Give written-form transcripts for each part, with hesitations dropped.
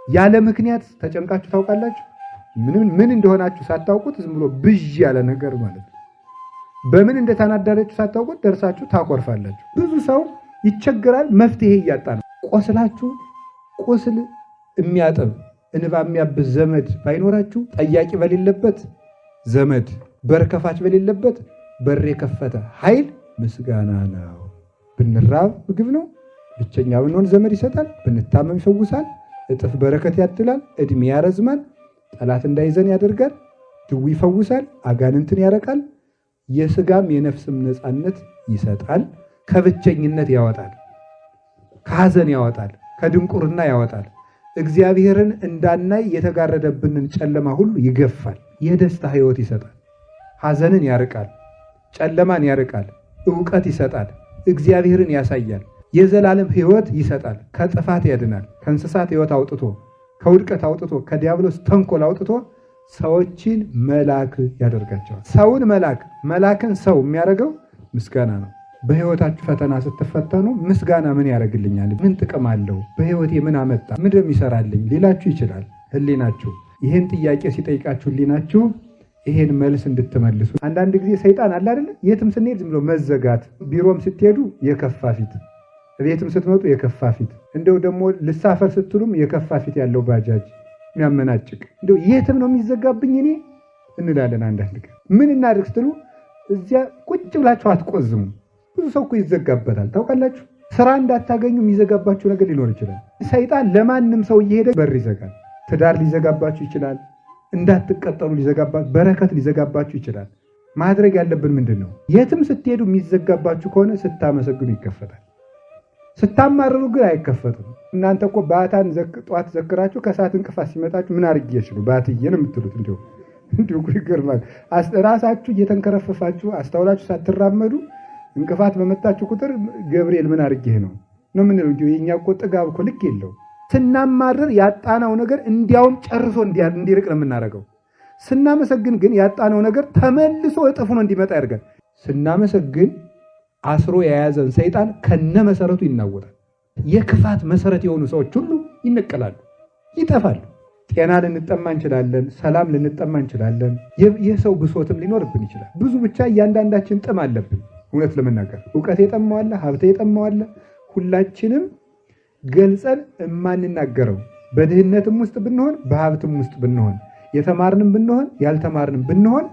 ያለ ምክንያት ተጨንቃችሁ ታውቃላችሁ? ምን እንደሆናችሁ ሳታውቁት ዝም ብሎ ብዥ ያለ ነገር ማለት ነው። በምን እንደተናደዳችሁ ሳታውቁት ደርሳችሁ ታኮርፋላችሁ። ብዙ ሰው ይቸግራል፣ መፍትሄ እያጣ ነው። ቆስላችሁ ቁስል የሚያጥብ እንባ የሚያብስ ዘመድ ባይኖራችሁ፣ ጠያቂ በሌለበት ዘመድ፣ በር ከፋች በሌለበት በር የከፈተ ኃይል ምስጋና ነው። ብንራብ ምግብ ነው። ብቸኛ ብንሆን ዘመድ ይሰጣል። ብንታመም ይፈውሳል። እጥፍ በረከት ያድላል። እድሜ ያረዝማል። ጠላት እንዳይዘን ያደርጋል። ድዊ ይፈውሳል። አጋንንትን ያረቃል። የስጋም የነፍስም ነፃነት ይሰጣል። ከብቸኝነት ያወጣል። ከሐዘን ያወጣል። ከድንቁርና ያወጣል። እግዚአብሔርን እንዳናይ የተጋረደብንን ጨለማ ሁሉ ይገፋል። የደስታ ሕይወት ይሰጣል። ሐዘንን ያርቃል። ጨለማን ያርቃል። ዕውቀት ይሰጣል። እግዚአብሔርን ያሳያል። የዘላለም ሕይወት ይሰጣል። ከጥፋት ያድናል። ከእንስሳት ሕይወት አውጥቶ፣ ከውድቀት አውጥቶ፣ ከዲያብሎስ ተንኮል አውጥቶ ሰዎችን መላክ ያደርጋቸዋል። ሰውን መላክ፣ መላክን ሰው የሚያደርገው ምስጋና ነው። በሕይወታችሁ ፈተና ስትፈተኑ ምስጋና ምን ያደርግልኛል? ምን ጥቅም አለው? በሕይወቴ ምን አመጣ? ምንድን ይሰራልኝ ሊላችሁ ይችላል ሕሊናችሁ። ይህን ጥያቄ ሲጠይቃችሁ ሕሊናችሁ ይሄን መልስ እንድትመልሱ። አንዳንድ ጊዜ ሰይጣን አለ አይደለ? የትም ስንሄድ ዝም ብሎ መዘጋት፣ ቢሮም ስትሄዱ የከፋ ፊት፣ ቤትም ስትመጡ የከፋ ፊት፣ እንደው ደግሞ ልሳፈር ስትሉም የከፋ ፊት ያለው ባጃጅ የሚያመናጭቅ፣ እንደው የትም ነው የሚዘጋብኝ እኔ እንላለን። አንዳንድ ቀን ምን እናድርግ ስትሉ እዚያ ቁጭ ብላችሁ አትቆዝሙ። ብዙ ሰው እኮ ይዘጋበታል ታውቃላችሁ። ስራ እንዳታገኙ የሚዘጋባችሁ ነገር ሊኖር ይችላል። ሰይጣን ለማንም ሰው እየሄደ በር ይዘጋል። ትዳር ሊዘጋባችሁ ይችላል። እንዳትቀጠሩ ሊዘጋባችሁ፣ በረከት ሊዘጋባችሁ ይችላል። ማድረግ ያለብን ምንድን ነው? የትም ስትሄዱ የሚዘጋባችሁ ከሆነ ስታመሰግኑ ይከፈታል። ስታማርሩ ግን አይከፈትም። እናንተ እኮ ባታን ጠዋት ዘክራችሁ ከሰዓት እንቅፋት ሲመጣችሁ ምን አድርጌሽ ነው ባትዬ ነው የምትሉት። እንዲሁ እንዲሁ ይገርማል። ራሳችሁ እየተንከረፈፋችሁ አስተውላችሁ ሳትራመዱ እንቅፋት በመጣችሁ ቁጥር ገብርኤል ምን አድርጌህ ነው ነው የምንለው። እንዲሁ የእኛ እኮ ጥጋብ እኮ ልክ የለው። ስናማርር ያጣነው ነገር እንዲያውም ጨርሶ እንዲርቅ ነው የምናደርገው። ስናመሰግን ግን ያጣነው ነገር ተመልሶ እጥፍ ሆኖ እንዲመጣ ያደርጋል። ስናመሰግን አስሮ የያዘን ሰይጣን ከነመሰረቱ ይናወጣል። የክፋት መሰረት የሆኑ ሰዎች ሁሉ ይነቀላሉ፣ ይጠፋሉ። ጤና ልንጠማ እንችላለን። ሰላም ልንጠማ እንችላለን። የሰው ብሶትም ሊኖርብን ይችላል። ብዙ ብቻ እያንዳንዳችን ጥም አለብን። እውነት ለመናገር እውቀት የጠማዋለ፣ ሀብት የጠማዋለ፣ ሁላችንም ገልጸን የማንናገረው በድህነትም ውስጥ ብንሆን በሀብትም ውስጥ ብንሆን የተማርንም ብንሆን ያልተማርንም ብንሆን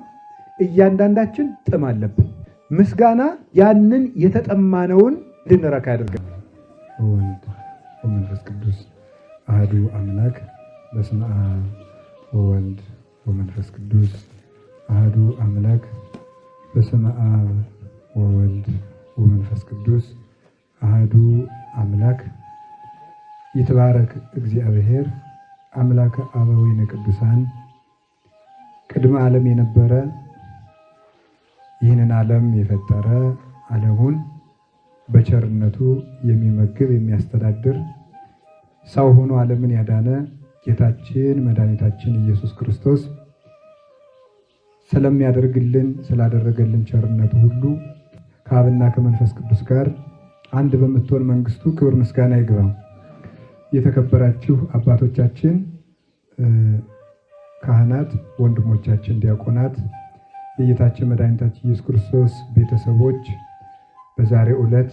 እያንዳንዳችን ጥም አለብን። ምስጋና ያንን የተጠማነውን እንድንረካ ያደርጋል። ወወልድ ወመንፈስ ቅዱስ አሐዱ አምላክ። በስመ አብ ወወልድ ወመንፈስ ቅዱስ አሐዱ አምላክ። በስመ አብ ወወልድ ወመንፈስ ቅዱስ አሐዱ አምላክ። ይትባረክ እግዚአብሔር አምላከ አበዊነ ቅዱሳን፣ ቅድመ ዓለም የነበረ ይህንን ዓለም የፈጠረ፣ ዓለሙን በቸርነቱ የሚመግብ የሚያስተዳድር፣ ሰው ሆኖ ዓለምን ያዳነ ጌታችን መድኃኒታችን ኢየሱስ ክርስቶስ ስለሚያደርግልን ስላደረገልን ቸርነቱ ሁሉ ከአብና ከመንፈስ ቅዱስ ጋር አንድ በምትሆን መንግስቱ ክብር ምስጋና ይግባው። የተከበራችሁ አባቶቻችን ካህናት፣ ወንድሞቻችን ዲያቆናት፣ የጌታችን መድኃኒታችን ኢየሱስ ክርስቶስ ቤተሰቦች፣ በዛሬው ዕለት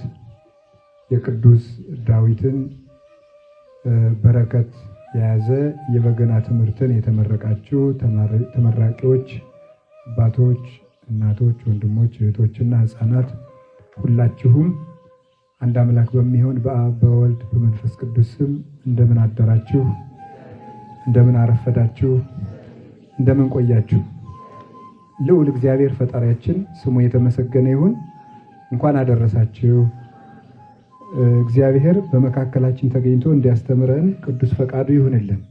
የቅዱስ ዳዊትን በረከት የያዘ የበገና ትምህርትን የተመረቃችሁ ተመራቂዎች፣ አባቶች፣ እናቶች፣ ወንድሞች፣ እህቶችና ሕፃናት ሁላችሁም አንድ አምላክ በሚሆን በአብ በወልድ በመንፈስ ቅዱስ ስም እንደምን አደራችሁ? እንደምን አረፈዳችሁ? እንደምን ቆያችሁ? ልዑል እግዚአብሔር ፈጣሪያችን ስሙ የተመሰገነ ይሁን። እንኳን አደረሳችሁ። እግዚአብሔር በመካከላችን ተገኝቶ እንዲያስተምረን ቅዱስ ፈቃዱ ይሁንልን።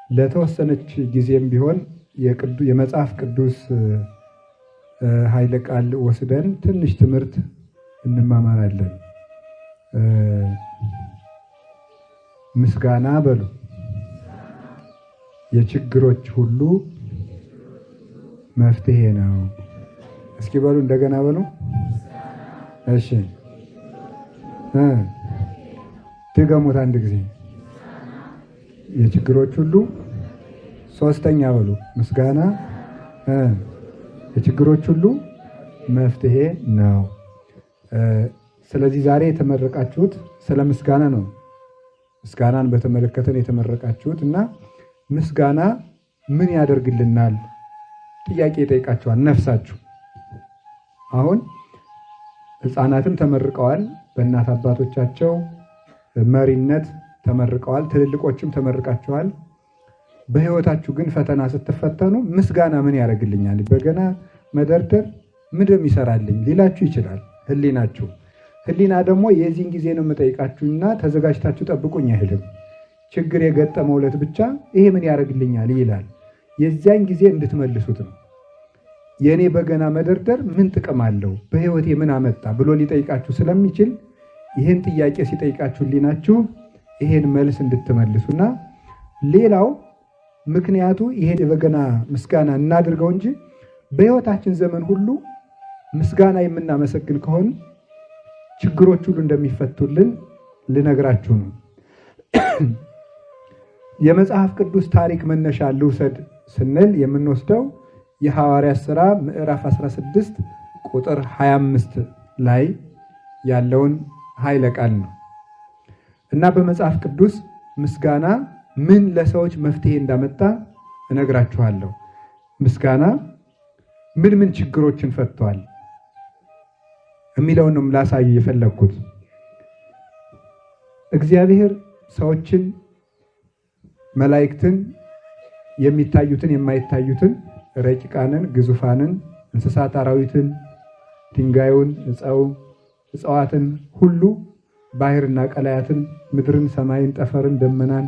ለተወሰነች ጊዜም ቢሆን የመጽሐፍ ቅዱስ ኃይለ ቃል ወስደን ትንሽ ትምህርት እንማማራለን። ምስጋና በሉ የችግሮች ሁሉ መፍትሄ ነው። እስኪ በሉ እንደገና በሉ። እሺ ድገሙት አንድ ጊዜ። የችግሮች ሁሉ ሶስተኛ በሉ ምስጋና የችግሮች ሁሉ መፍትሄ ነው። ስለዚህ ዛሬ የተመረቃችሁት ስለ ምስጋና ነው። ምስጋናን በተመለከተ የተመረቃችሁት እና ምስጋና ምን ያደርግልናል ጥያቄ ይጠይቃችኋል ነፍሳችሁ። አሁን ህፃናትም ተመርቀዋል፣ በእናት አባቶቻቸው መሪነት ተመርቀዋል፣ ትልልቆችም ተመርቃችኋል። በህይወታችሁ ግን ፈተና ስትፈተኑ ምስጋና ምን ያደርግልኛል፣ በገና መደርደር ምንም ይሰራልኝ ሊላችሁ ይችላል ህሊናችሁ። ህሊና ደግሞ የዚህን ጊዜ ነው የምጠይቃችሁና ተዘጋጅታችሁ ጠብቁኝ አይልም። ችግር የገጠመው ዕለት ብቻ ይሄ ምን ያደርግልኛል ይላል። የዚያን ጊዜ እንድትመልሱት ነው። የኔ በገና መደርደር ምን ጥቅም አለው፣ በህይወቴ ምን አመጣ ብሎ ሊጠይቃችሁ ስለሚችል ይሄን ጥያቄ ሲጠይቃችሁ ህሊናችሁ ይሄን መልስ እንድትመልሱና ሌላው ምክንያቱ ይሄን የበገና ምስጋና እናድርገው እንጂ በህይወታችን ዘመን ሁሉ ምስጋና የምናመሰግን ከሆነ ችግሮች ሁሉ እንደሚፈቱልን ልነግራችሁ ነው። የመጽሐፍ ቅዱስ ታሪክ መነሻ ልውሰድ ስንል የምንወስደው የሐዋርያት ሥራ ምዕራፍ 16 ቁጥር 25 ላይ ያለውን ኃይለ ቃል ነው። እና በመጽሐፍ ቅዱስ ምስጋና ምን ለሰዎች መፍትሄ እንዳመጣ እነግራችኋለሁ። ምስጋና ምን ምን ችግሮችን ፈቷል የሚለውን ነው ላሳይ የፈለኩት። እግዚአብሔር ሰዎችን፣ መላእክትን፣ የሚታዩትን የማይታዩትን፣ ረቂቃንን፣ ግዙፋንን፣ እንስሳት አራዊትን፣ ድንጋዩን፣ እጽዋትን ሁሉ፣ ባህርና ቀላያትን፣ ምድርን፣ ሰማይን፣ ጠፈርን፣ ደመናን፣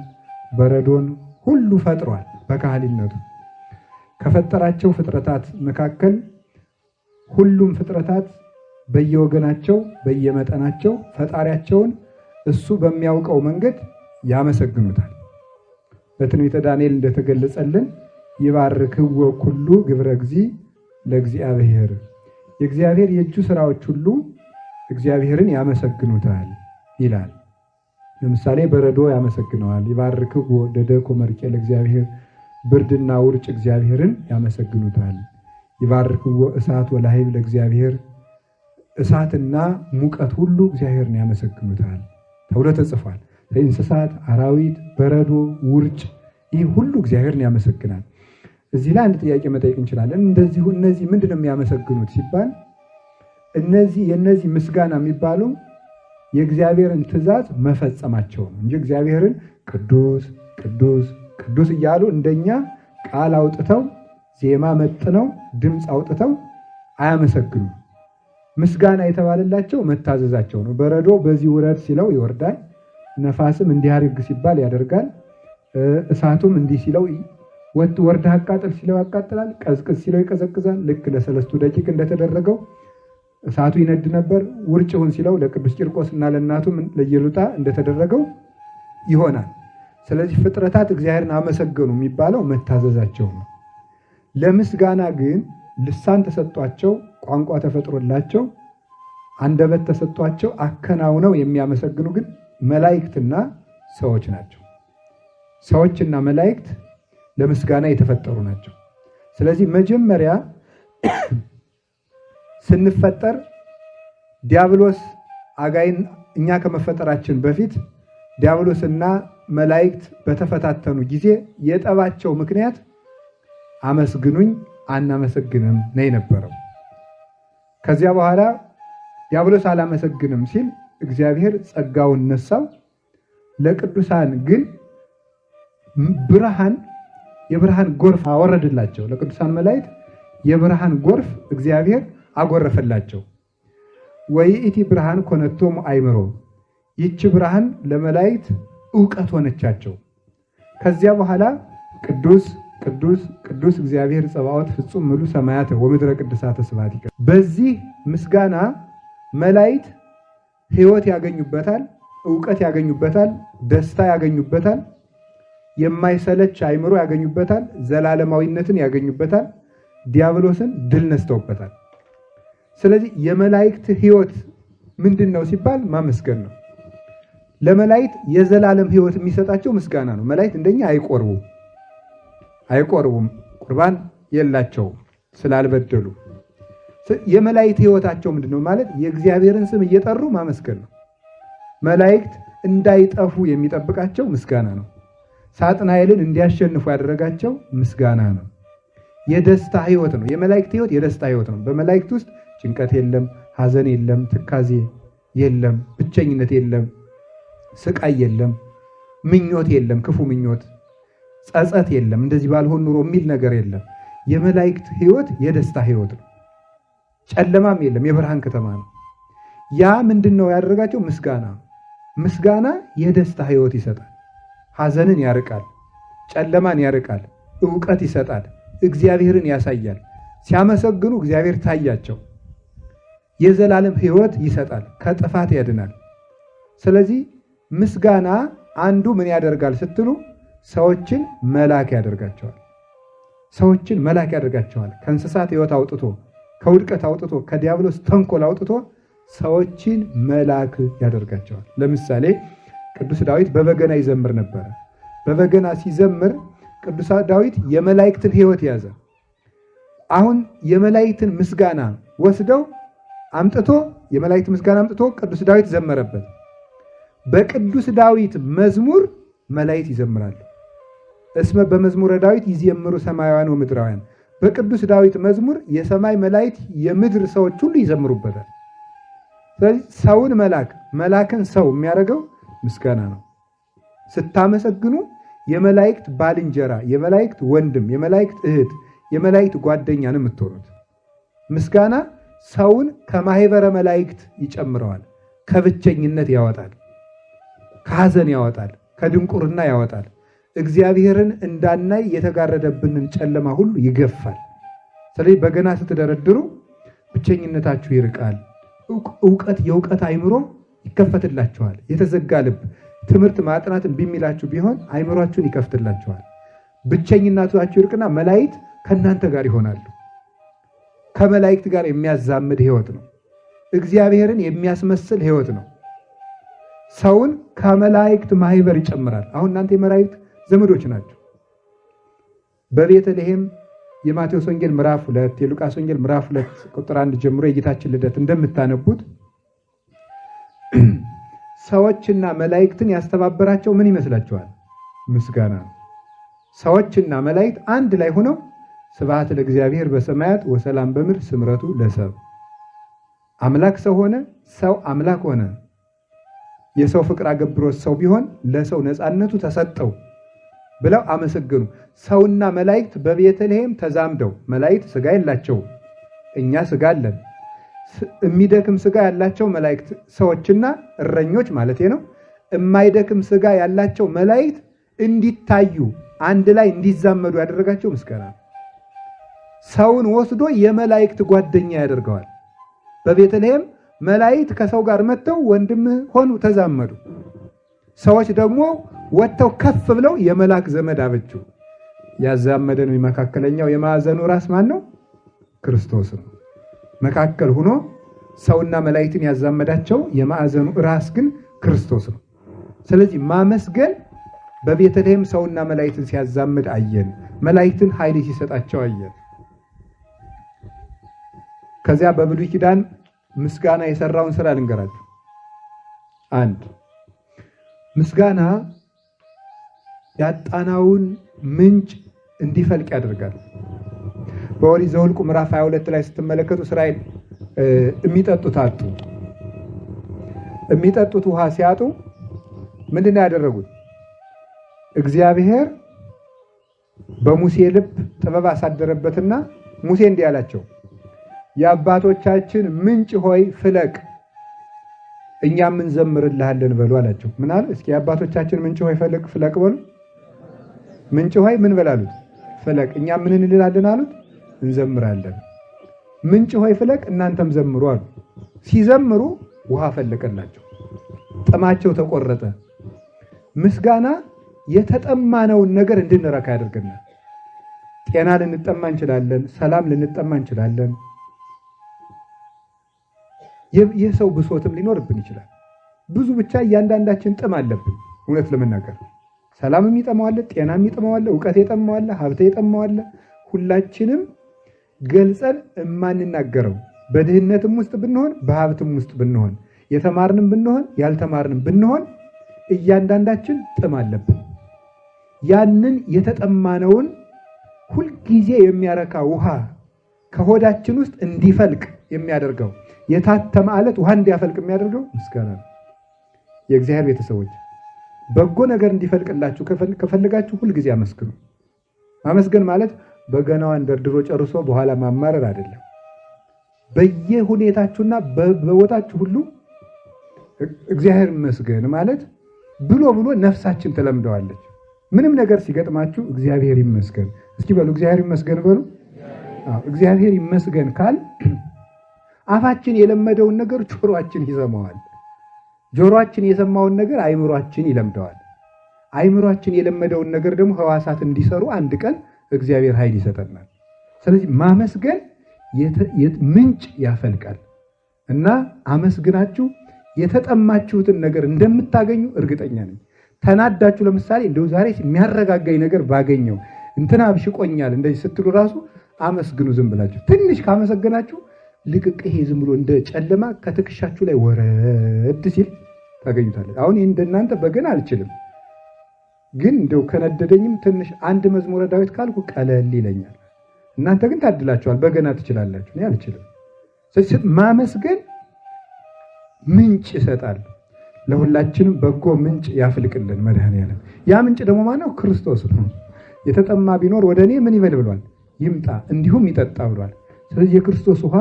በረዶን ሁሉ ፈጥሯል በካህሊነቱ። ከፈጠራቸው ፍጥረታት መካከል ሁሉም ፍጥረታት በየወገናቸው በየመጠናቸው ፈጣሪያቸውን እሱ በሚያውቀው መንገድ ያመሰግኑታል። በትንቢተ ዳንኤል እንደተገለጸልን ይባርክዎ ኩሉ ግብረ እግዚእ ለእግዚአብሔር፣ የእግዚአብሔር የእጁ ስራዎች ሁሉ እግዚአብሔርን ያመሰግኑታል ይላል። ለምሳሌ በረዶ ያመሰግነዋል። ይባርክዎ ደደኮ መርቄ ለእግዚአብሔር፣ ብርድና ውርጭ እግዚአብሔርን ያመሰግኑታል። ይባርክዎ እሳት ወላሂብ ለእግዚአብሔር፣ እሳትና ሙቀት ሁሉ እግዚአብሔርን ያመሰግኑታል ተብሎ ተጽፏል። እንስሳት፣ አራዊት፣ በረዶ፣ ውርጭ ይህ ሁሉ እግዚአብሔርን ያመሰግናል። እዚህ ላይ አንድ ጥያቄ መጠየቅ እንችላለን። እንደዚሁ እነዚህ ምንድነው የሚያመሰግኑት ሲባል እነዚህ የነዚህ ምስጋና የሚባለው የእግዚአብሔርን ትእዛዝ መፈጸማቸው ነው እንጂ እግዚአብሔርን ቅዱስ ቅዱስ ቅዱስ እያሉ እንደኛ ቃል አውጥተው ዜማ መጥነው ድምፅ አውጥተው አያመሰግኑም። ምስጋና የተባለላቸው መታዘዛቸው ነው። በረዶ በዚህ ውረድ ሲለው ይወርዳል። ነፋስም እንዲያርግ ሲባል ያደርጋል። እሳቱም እንዲህ ሲለው ወርደህ አቃጥል ሲለው ያቃጥላል። ቀዝቅዝ ሲለው ይቀዘቅዛል። ልክ ለሰለስቱ ደቂቅ እንደተደረገው እሳቱ ይነድ ነበር። ውርጭ ሁን ሲለው ለቅዱስ ቂርቆስ እና ለእናቱም ለኢየሉጣ እንደተደረገው ይሆናል። ስለዚህ ፍጥረታት እግዚአብሔርን አመሰገኑ የሚባለው መታዘዛቸው ነው። ለምስጋና ግን ልሳን ተሰጥቷቸው፣ ቋንቋ ተፈጥሮላቸው፣ አንደበት ተሰጥቷቸው አከናውነው የሚያመሰግኑ ግን መላእክትና ሰዎች ናቸው። ሰዎችና መላእክት ለምስጋና የተፈጠሩ ናቸው። ስለዚህ መጀመሪያ ስንፈጠር ዲያብሎስ አጋይን እኛ ከመፈጠራችን በፊት ዲያብሎስና መላእክት በተፈታተኑ ጊዜ የጠባቸው ምክንያት አመስግኑኝ አናመሰግንም ነው የነበረው። ከዚያ በኋላ ዲያብሎስ አላመሰግንም ሲል እግዚአብሔር ጸጋውን ነሳው። ለቅዱሳን ግን ብርሃን የብርሃን ጎርፍ አወረደላቸው። ለቅዱሳን መላእክት የብርሃን ጎርፍ እግዚአብሔር አጎረፈላቸው። ወይእቲ ብርሃን ኮነቶም አይምሮ፣ ይቺ ብርሃን ለመላእክት ዕውቀት ሆነቻቸው። ከዚያ በኋላ ቅዱስ ቅዱስ ቅዱስ እግዚአብሔር ጸባዖት ፍጹም ምሉ ሰማያተ ወምድረ ቅድሳተ ስብሐት። በዚህ ምስጋና መላእክት ሕይወት ያገኙበታል፣ ዕውቀት ያገኙበታል፣ ደስታ ያገኙበታል፣ የማይሰለች አይምሮ ያገኙበታል፣ ዘላለማዊነትን ያገኙበታል፣ ዲያብሎስን ድል ነስተውበታል። ስለዚህ የመላእክት ሕይወት ምንድን ነው ሲባል ማመስገን ነው። ለመላእክት የዘላለም ሕይወት የሚሰጣቸው ምስጋና ነው። መላእክት እንደኛ አይቆርቡም አይቆርቡም፣ ቁርባን የላቸውም ስላልበደሉ። የመላእክት ሕይወታቸው ምንድን ነው ማለት የእግዚአብሔርን ስም እየጠሩ ማመስገን ነው። መላእክት እንዳይጠፉ የሚጠብቃቸው ምስጋና ነው። ሳጥናኤልን እንዲያሸንፉ ያደረጋቸው ምስጋና ነው። የደስታ ሕይወት ነው። የመላእክት ሕይወት የደስታ ሕይወት ነው። በመላእክት ውስጥ ጭንቀት የለም፣ ሐዘን የለም፣ ትካዜ የለም፣ ብቸኝነት የለም፣ ስቃይ የለም፣ ምኞት የለም፣ ክፉ ምኞት፣ ጸጸት የለም፣ እንደዚህ ባልሆን ኑሮ የሚል ነገር የለም። የመላእክት ሕይወት የደስታ ሕይወት ነው። ጨለማም የለም፣ የብርሃን ከተማ ነው። ያ ምንድን ነው ያደረጋቸው? ምስጋና። ምስጋና የደስታ ሕይወት ይሰጣል። ሐዘንን ያርቃል፣ ጨለማን ያርቃል፣ እውቀት ይሰጣል፣ እግዚአብሔርን ያሳያል። ሲያመሰግኑ እግዚአብሔር ታያቸው። የዘላለም ሕይወት ይሰጣል፣ ከጥፋት ያድናል። ስለዚህ ምስጋና አንዱ ምን ያደርጋል ስትሉ ሰዎችን መላክ ያደርጋቸዋል። ሰዎችን መላክ ያደርጋቸዋል። ከእንስሳት ሕይወት አውጥቶ፣ ከውድቀት አውጥቶ፣ ከዲያብሎስ ተንኮል አውጥቶ ሰዎችን መላክ ያደርጋቸዋል። ለምሳሌ ቅዱስ ዳዊት በበገና ይዘምር ነበረ። በበገና ሲዘምር ቅዱስ ዳዊት የመላእክትን ሕይወት ያዘ። አሁን የመላእክትን ምስጋና ወስደው አምጥቶ የመላእክት ምስጋና አምጥቶ ቅዱስ ዳዊት ዘመረበት። በቅዱስ ዳዊት መዝሙር መላእክት ይዘምራሉ። እስመ በመዝሙረ ዳዊት ይዘምሩ ሰማያውያን ወምድራውያን። በቅዱስ ዳዊት መዝሙር የሰማይ መላእክት የምድር ሰዎች ሁሉ ይዘምሩበታል። ስለዚህ ሰውን መላክ መላክን ሰው የሚያደርገው ምስጋና ነው። ስታመሰግኑ የመላእክት ባልንጀራ፣ የመላእክት ወንድም፣ የመላእክት እህት፣ የመላእክት ጓደኛ ነው የምትሆኑት። ምስጋና ሰውን ከማህበረ መላእክት ይጨምረዋል። ከብቸኝነት ያወጣል፣ ከሐዘን ያወጣል፣ ከድንቁርና ያወጣል። እግዚአብሔርን እንዳናይ የተጋረደብንን ጨለማ ሁሉ ይገፋል። ስለዚህ በገና ስትደረድሩ ብቸኝነታችሁ ይርቃል። እውቀት የእውቀት አይምሮ ይከፈትላችኋል። የተዘጋ ልብ ትምህርት ማጥናት እምቢ የሚላችሁ ቢሆን አይምሯችሁን ይከፍትላችኋል። ብቸኝነታችሁ ይርቅና መላእክት ከእናንተ ጋር ይሆናሉ። ከመላእክት ጋር የሚያዛምድ ሕይወት ነው። እግዚአብሔርን የሚያስመስል ሕይወት ነው። ሰውን ከመላእክት ማህበር ይጨምራል። አሁን እናንተ የመላእክት ዘመዶች ናቸው። በቤተልሔም የማቴዎስ ወንጌል ምዕራፍ 2 የሉቃስ ወንጌል ምዕራፍ 2 ቁጥር 1 ጀምሮ የጌታችን ልደት እንደምታነቡት ሰዎችና መላእክትን ያስተባበራቸው ምን ይመስላችኋል? ምስጋና ነው። ሰዎችና መላእክት አንድ ላይ ሆነው ስብሐት ለእግዚአብሔር በሰማያት ወሰላም በምድር ስምረቱ ለሰብ። አምላክ ሰው ሆነ፣ ሰው አምላክ ሆነ። የሰው ፍቅር አገብሮት ሰው ቢሆን ለሰው ነፃነቱ ተሰጠው ብለው አመሰገኑ። ሰውና መላእክት በቤተልሔም ተዛምደው፣ መላእክት ስጋ የላቸውም፣ እኛ ስጋ አለን። የሚደክም ስጋ ያላቸው መላእክት ሰዎችና እረኞች ማለት ነው። የማይደክም ስጋ ያላቸው መላእክት እንዲታዩ አንድ ላይ እንዲዛመዱ ያደረጋቸው ምስጋና ነው። ሰውን ወስዶ የመላእክት ጓደኛ ያደርገዋል። በቤተልሔም መላእክት ከሰው ጋር መጥተው ወንድም ሆኑ፣ ተዛመዱ። ሰዎች ደግሞ ወጥተው ከፍ ብለው የመላክ ዘመድ አበጁ። ያዛመደን የመካከለኛው የማዕዘኑ ራስ ማን ነው? ክርስቶስ ነው። መካከል ሆኖ ሰውና መላእክትን ያዛመዳቸው የማዕዘኑ ራስ ግን ክርስቶስ ነው። ስለዚህ ማመስገን በቤተልሔም ሰውና መላእክትን ሲያዛምድ አየን። መላእክትን ኃይል ሲሰጣቸው አየን። ከዚያ በብሉይ ኪዳን ምስጋና የሰራውን ስራ ልንገራችሁ። አንድ ምስጋና ያጣናውን ምንጭ እንዲፈልቅ ያደርጋል። በኦሪት ዘኍልቍ ምዕራፍ 22 ላይ ስትመለከቱ እስራኤል የሚጠጡት አጡ። የሚጠጡት ውሃ ሲያጡ ምንድን ነው ያደረጉት? እግዚአብሔር በሙሴ ልብ ጥበብ አሳደረበትና ሙሴ እንዲህ አላቸው፣ የአባቶቻችን ምንጭ ሆይ ፍለቅ፣ እኛም እንዘምርልሃለን በሉ አላቸው። ምን አለ? እስኪ የአባቶቻችን ምንጭ ሆይ ፍለቅ ፍለቅ በሉ። ምንጭ ሆይ ምን በላሉት? ፍለቅ። እኛም ምን እንላለን አሉት? እንዘምራለን። ምንጭ ሆይ ፍለቅ፣ እናንተም ዘምሩ አሉ። ሲዘምሩ ውሃ ፈለቀላቸው፣ ጥማቸው ተቆረጠ። ምስጋና የተጠማነውን ነገር እንድንረካ ያደርገናል። ጤና ልንጠማ እንችላለን። ሰላም ልንጠማ እንችላለን። የሰው ብሶትም ሊኖርብን ይችላል። ብዙ ብቻ እያንዳንዳችን ጥም አለብን። እውነት ለመናገር ሰላም የሚጠማው አለ፣ ጤና የሚጠማው አለ፣ እውቀት የጠማው አለ፣ ሀብት የጠማው አለ። ሁላችንም ገልጸን የማንናገረው በድህነትም ውስጥ ብንሆን በሀብትም ውስጥ ብንሆን የተማርንም ብንሆን ያልተማርንም ብንሆን እያንዳንዳችን ጥም አለብን። ያንን የተጠማነውን ሁልጊዜ የሚያረካ ውሃ ከሆዳችን ውስጥ እንዲፈልቅ የሚያደርገው የታተመ አለት ውሃ እንዲያፈልቅ የሚያደርገው ምስጋና ነው። የእግዚአብሔር ቤተሰቦች በጎ ነገር እንዲፈልቅላችሁ ከፈለጋችሁ ሁልጊዜ አመስግኑ። ማመስገን ማለት በገናዋን ደርድሮ ጨርሶ በኋላ ማማረር አይደለም። በየሁኔታችሁና በቦታችሁ ሁሉ እግዚአብሔር ይመስገን ማለት ብሎ ብሎ ነፍሳችን ትለምደዋለች። ምንም ነገር ሲገጥማችሁ እግዚአብሔር ይመስገን እስኪ በሉ፣ እግዚአብሔር ይመስገን በሉ። እግዚአብሔር ይመስገን ካል አፋችን የለመደውን ነገር ጆሮአችን ይሰማዋል። ጆሮአችን የሰማውን ነገር አይምሯችን ይለምደዋል። አይምሯችን የለመደውን ነገር ደግሞ ህዋሳት እንዲሰሩ አንድ ቀን እግዚአብሔር ኃይል ይሰጠናል። ስለዚህ ማመስገን ምንጭ ያፈልቃል እና አመስግናችሁ የተጠማችሁትን ነገር እንደምታገኙ እርግጠኛ ነኝ። ተናዳችሁ ለምሳሌ እንደው ዛሬ የሚያረጋጋኝ ነገር ባገኘው እንትና አብሽቆኛል እንደዚህ ስትሉ ራሱ አመስግኑ። ዝም ብላችሁ ትንሽ ካመሰገናችሁ ልቅቅ፣ ይሄ ዝም ብሎ እንደ ጨለማ ከትከሻችሁ ላይ ወረድ ሲል ታገኙታለች። አሁን ይህ እንደናንተ በገና አልችልም፣ ግን እንደው ከነደደኝም ትንሽ አንድ መዝሙረ ዳዊት ካልኩ ቀለል ይለኛል። እናንተ ግን ታድላችኋል፣ በገና ትችላላችሁ። እኔ አልችልም። ስለዚህ ማመስገን ምንጭ ይሰጣል። ለሁላችንም በጎ ምንጭ ያፍልቅልን መድኃኔዓለም። ያ ምንጭ ደግሞ ማነው? ክርስቶስ ነው። የተጠማ ቢኖር ወደ እኔ ምን ይበል ብሏል? ይምጣ እንዲሁም ይጠጣ ብሏል። ስለዚህ የክርስቶስ ውሃ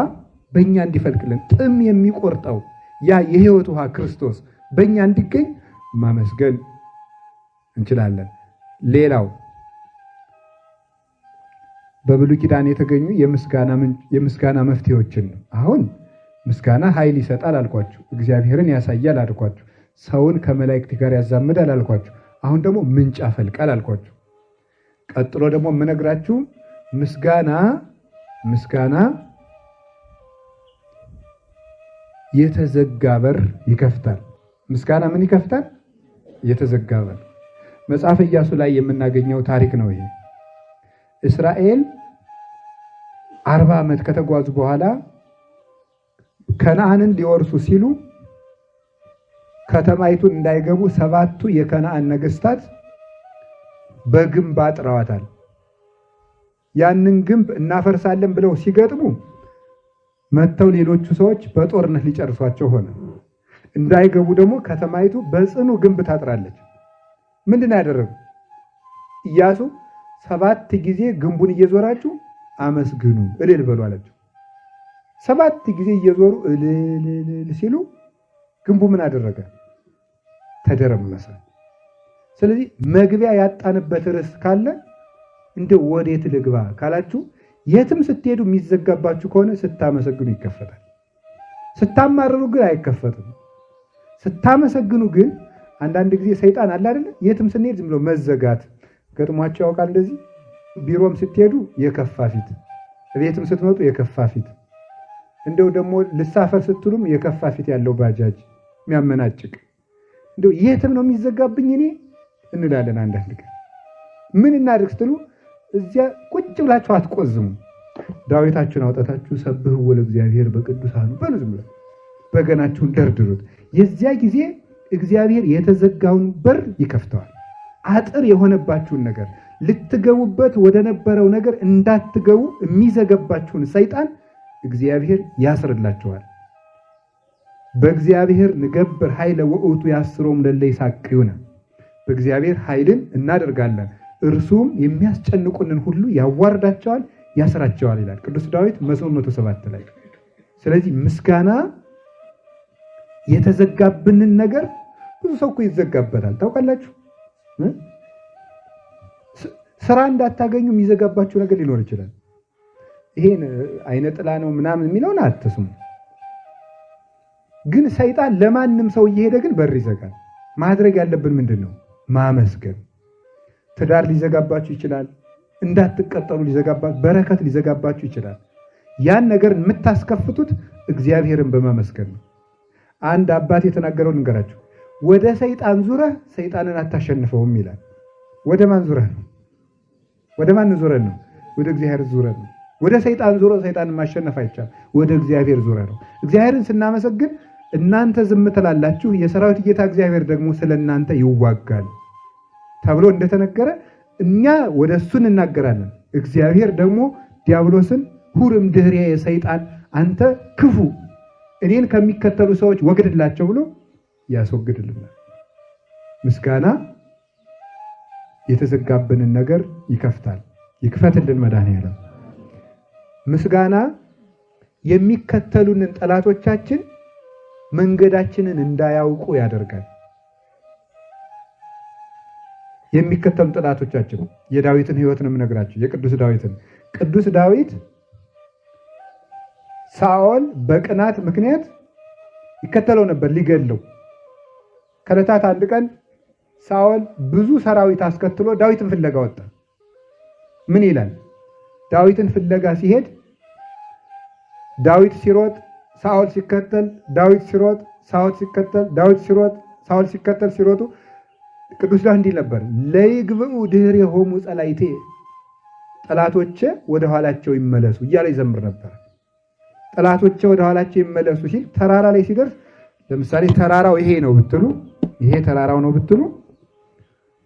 በእኛ እንዲፈልቅልን ጥም የሚቆርጠው ያ የሕይወት ውሃ ክርስቶስ በእኛ እንዲገኝ ማመስገን እንችላለን። ሌላው በብሉይ ኪዳን የተገኙ የምስጋና መፍትሄዎችን ነው። አሁን ምስጋና ኃይል ይሰጣል አልኳችሁ፣ እግዚአብሔርን ያሳያል አልኳችሁ፣ ሰውን ከመላእክት ጋር ያዛምዳል አልኳችሁ። አሁን ደግሞ ምንጭ ያፈልቃል አልኳችሁ። ቀጥሎ ደግሞ የምነግራችሁ ምስጋና የተዘጋ በር ይከፍታል። ምስጋና ምን ይከፍታል? የተዘጋ በር። መጽሐፈ ኢያሱ ላይ የምናገኘው ታሪክ ነው ይሄ። እስራኤል 40 ዓመት ከተጓዙ በኋላ ከነዓንን ሊወርሱ ሲሉ ከተማይቱን እንዳይገቡ 7ቱ የከነዓን ነገስታት በግንብ አጥረዋታል። ያንን ግንብ እናፈርሳለን ብለው ሲገጥሙ መጥተው ሌሎቹ ሰዎች በጦርነት ሊጨርሷቸው ሆነ። እንዳይገቡ ደግሞ ከተማይቱ በጽኑ ግንብ ታጥራለች። ምንድን ያደረጉ? ኢያሱ 7 ጊዜ ግንቡን እየዞራችሁ አመስግኑ እልል በሉ አላቸው። 7 ጊዜ እየዞሩ እልል እልል ሲሉ ግንቡ ምን አደረገ? ተደረመሰ። ስለዚህ መግቢያ ያጣንበት ርዕስ ካለ እንደ ወዴት ልግባ ካላችሁ የትም ስትሄዱ የሚዘጋባችሁ ከሆነ ስታመሰግኑ ይከፈታል። ስታማርሩ ግን አይከፈትም። ስታመሰግኑ ግን አንዳንድ ጊዜ ሰይጣን አለ አይደለ? የትም ስንሄድ ዝም ብሎ መዘጋት ገጥሟቸው ያውቃል። እንደዚህ ቢሮም ስትሄዱ የከፋ ፊት፣ ቤትም ስትመጡ የከፋ ፊት፣ እንደው ደግሞ ልሳፈር ስትሉም የከፋ ፊት ያለው ባጃጅ የሚያመናጭቅ እንደው የትም ነው የሚዘጋብኝ እኔ እንላለን። አንዳንድ ቀን ምን እናድርግ ስትሉ እዚያ ቁጭ ብላችሁ አትቆዝሙ። ዳዊታችሁን አውጣታችሁ ሰብሕዎ ለእግዚአብሔር በቅዱሳኑ በሉ፣ ዝም ብላችሁ በገናችሁን ደርድሩት። የዚያ ጊዜ እግዚአብሔር የተዘጋውን በር ይከፍተዋል። አጥር የሆነባችሁን ነገር ልትገቡበት ወደ ነበረው ነገር እንዳትገቡ የሚዘገባችሁን ሰይጣን እግዚአብሔር ያስርላችኋል። በእግዚአብሔር ንገብር ኃይለ ወእቱ ያስሮም ለለ ይሳቅዩነ። በእግዚአብሔር ኃይልን እናደርጋለን እርሱም የሚያስጨንቁንን ሁሉ ያዋርዳቸዋል፣ ያስራቸዋል ይላል ቅዱስ ዳዊት መዝሙር 107 ላይ። ስለዚህ ምስጋና የተዘጋብንን ነገር ብዙ ሰው እኮ ይዘጋበታል ታውቃላችሁ። ስራ እንዳታገኙ የሚዘጋባችሁ ነገር ሊኖር ይችላል። ይሄን አይነ ጥላ ነው ምናምን የሚለውን አትስሙ። ግን ሰይጣን ለማንም ሰው እየሄደ ግን በር ይዘጋል። ማድረግ ያለብን ምንድን ነው? ማመስገን። ትዳር ሊዘጋባችሁ ይችላል። እንዳትቀጠሉ ሊዘጋባችሁ፣ በረከት ሊዘጋባችሁ ይችላል። ያን ነገር የምታስከፍቱት እግዚአብሔርን በማመስገን ነው። አንድ አባት የተናገረውን ልንገራችሁ። ወደ ሰይጣን ዙረህ ሰይጣንን አታሸንፈውም ይላል። ወደ ማን ዙረህ ነው? ወደ ማን ዙረህ ነው? ወደ እግዚአብሔር ዙረህ ነው። ወደ ሰይጣን ዙሮ ሰይጣንን ማሸነፍ አይቻልም። ወደ እግዚአብሔር ዙረህ ነው። እግዚአብሔርን ስናመሰግን እናንተ ዝም ትላላችሁ፣ የሰራዊት ጌታ እግዚአብሔር ደግሞ ስለ እናንተ ይዋጋል ተብሎ እንደተነገረ እኛ ወደ እሱ እንናገራለን። እግዚአብሔር ደግሞ ዲያብሎስን ሁር እምድኅሬ ሰይጣን፣ አንተ ክፉ እኔን ከሚከተሉ ሰዎች ወግድላቸው ብሎ ያስወግድልናል። ምስጋና የተዘጋብንን ነገር ይከፍታል። ይክፈትልን መድኃኔዓለም። ምስጋና የሚከተሉንን ጠላቶቻችን መንገዳችንን እንዳያውቁ ያደርጋል። የሚከተሉ ጠላቶቻችን የዳዊትን ሕይወት ነው የምነግራቸው፣ የቅዱስ ዳዊትን። ቅዱስ ዳዊት ሳኦል በቅናት ምክንያት ይከተለው ነበር ሊገድለው። ከዕለታት አንድ ቀን ሳኦል ብዙ ሰራዊት አስከትሎ ዳዊትን ፍለጋ ወጣ። ምን ይላል? ዳዊትን ፍለጋ ሲሄድ ዳዊት ሲሮጥ ሳኦል ሲከተል፣ ዳዊት ሲሮጥ ሳኦል ሲከተል፣ ዳዊት ሲሮጥ ሳኦል ሲከተል ሲሮጡ ቅዱስ ዳዊት እንዲህ ነበር፣ ለይግብኡ ድኅሬሆሙ ጸላእቴ፣ ጠላቶቼ ወደ ኋላቸው ይመለሱ እያለ ይዘምር ነበር። ጠላቶቼ ወደ ኋላቸው ይመለሱ ሲል ተራራ ላይ ሲደርስ፣ ለምሳሌ ተራራው ይሄ ነው ብትሉ፣ ይሄ ተራራው ነው ብትሉ፣